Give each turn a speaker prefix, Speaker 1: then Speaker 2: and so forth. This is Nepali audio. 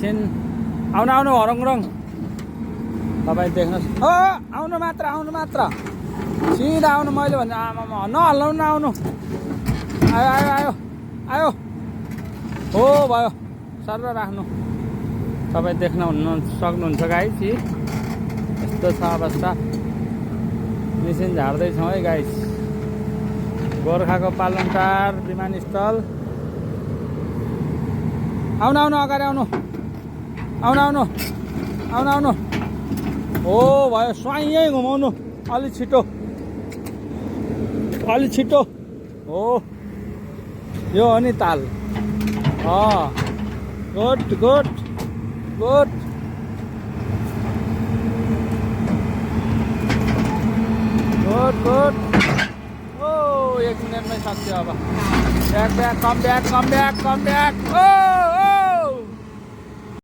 Speaker 1: आउनु आउनु हरङरङ तपाईँ देख्नुहोस् हो आउनु मात्र सिधा आउनु मैले भन्दा आमामा नहल्लाउनु न आउनु आयो आयो आयो आयो हो भयो सर राख्नु तपाईँ देख्न सक्नुहुन्छ गाइस यस्तो छ अवस्था मिसिन झार्दैछौँ है गाइस गोर्खाको पालनटार विमानस्थल आउनु आउनु अगाडि आउनु आउनु आउनु आउनु आउनु हो भयो स्वाइँ घुमाउनु अलि छिटो हो यो हो नि ताल good good good good good oh 1 मिनटमै सक्यो अब ब्याक कम ब्याक ओ